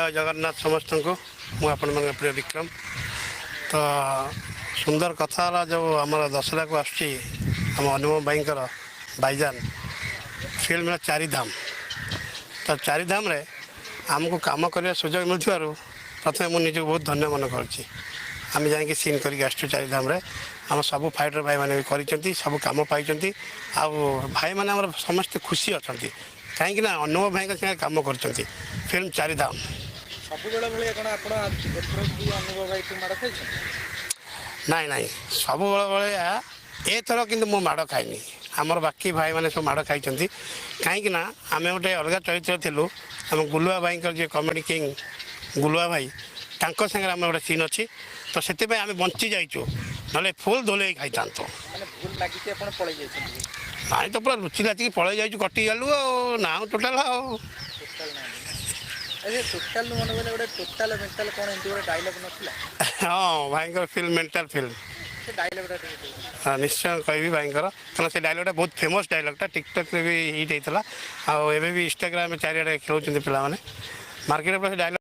ଜୟ ଜଗନ୍ନାଥ ସମସ୍ତଙ୍କୁ। ମୁଁ ଆପଣମାନଙ୍କ ପ୍ରିୟ ବିକ୍ରମ। ତ ସୁନ୍ଦର କଥା ହେଲା, ଯେଉଁ ଆମର ଦଶହରାକୁ ଆସୁଛି ଆମ ଅନୁପମ ଭାଇଙ୍କର ଭାଇଜାନ ଫିଲ୍ମର ଚାରିଧାମ। ତ ଚାରିଧାମରେ ଆମକୁ କାମ କରିବା ସୁଯୋଗ ମିଳୁଥିବାରୁ ପ୍ରଥମେ ମୁଁ ନିଜକୁ ବହୁତ ଧନ୍ୟ ମନେ କରୁଛି। ଆମେ ଯାଇକି ସିନ୍ କରିକି ଆସିଛୁ ଚାରିଧାମରେ। ଆମ ସବୁ ଫାଇଟର ଭାଇମାନେ ବି କରିଛନ୍ତି, ସବୁ କାମ ପାଇଛନ୍ତି ଆଉ ଭାଇମାନେ ଆମର ସମସ୍ତେ ଖୁସି ଅଛନ୍ତି, କାହିଁକି ନା ଅନୁପମ ଭାଇଙ୍କ ସାଙ୍ଗରେ କାମ କରୁଛନ୍ତି ଫିଲ୍ମ ଚାରିଧାମ। ସବୁବେଳେ ଭଳିଆ କ'ଣ ଆପଣ ଏଥର ବି ଅନୁଭବ ଭାଇଠୁ ମାଡ଼ ଖାଇଛନ୍ତି? ନାଇଁ, ସବୁବେଳେ ଭଳିଆ ଏଥର କିନ୍ତୁ ମୁଁ ମାଡ଼ ଖାଇନି। ଆମର ବାକି ଭାଇମାନେ ସବୁ ମାଡ଼ ଖାଇଛନ୍ତି, କାହିଁକି ନା ଆମେ ଗୋଟେ ଅଲଗା ଚରିତ୍ର ଥିଲୁ। ଆମ ଗୁଲୁଆ ଭାଇଙ୍କର, ଯିଏ କମେଡ଼ି କିଙ୍ଗ ଗୁଲୁଆ ଭାଇ, ତାଙ୍କ ସାଙ୍ଗରେ ଆମର ଗୋଟେ ସିନ୍ ଅଛି। ତ ସେଥିପାଇଁ ଆମେ ବଞ୍ଚି ଯାଇଛୁ, ନହେଲେ ଫୁଲ୍ ଧୋଲେଇ ଖାଇଥାନ୍ତୁ। ମାନେ ଭୁଲ ଲାଗିକି ଆପଣ ପଳେଇ ଯାଇଛନ୍ତି? ନାଇଁ ତ, ପୁରା ଲୁଚି ଲାଚିକି ପଳେଇ ଯାଇଛୁ, କଟିଗଲୁ ଆଉ ନା ଟୋଟାଲ ଆଉ। ଟୋଟାଲ ନାହିଁ। ଆଚ୍ଛା, ଟୋଟାଲ ମନେ ପଡ଼ିଲା, ଗୋଟେ ଟୋଟାଲ ମେଣ୍ଟାଲ କ'ଣ ଏମିତି ଗୋଟେ ଡାଇଲଗ ନଥିଲା? ହଁ, ଭାଇଙ୍କର ଫିଲ୍ମ ମେଣ୍ଟାଲ ଫିଲ୍ମ। ସେ ଡାଇଲଗଟା ଟିକେ କୁହନ୍ତୁ। ହଁ, ନିଶ୍ଚୟ କହିବି ଭାଇଙ୍କର, କାରଣ ସେ ଡାଇଲଗ୍ଟା ବହୁତ ଫେମସ୍ ଡାଇଲଗ୍ଟା। ଟିକଟକ୍ରେ ବି ହିଟ୍ ହେଇଥିଲା ଆଉ ଏବେ ବି ଇନଷ୍ଟାଗ୍ରାମରେ ଚାରିଆଡ଼େ ଖେଳୁଛନ୍ତି ପିଲାମାନେ। ମାର୍କେଟରେ ପୁରା ସେ ଡାଇଲଗ୍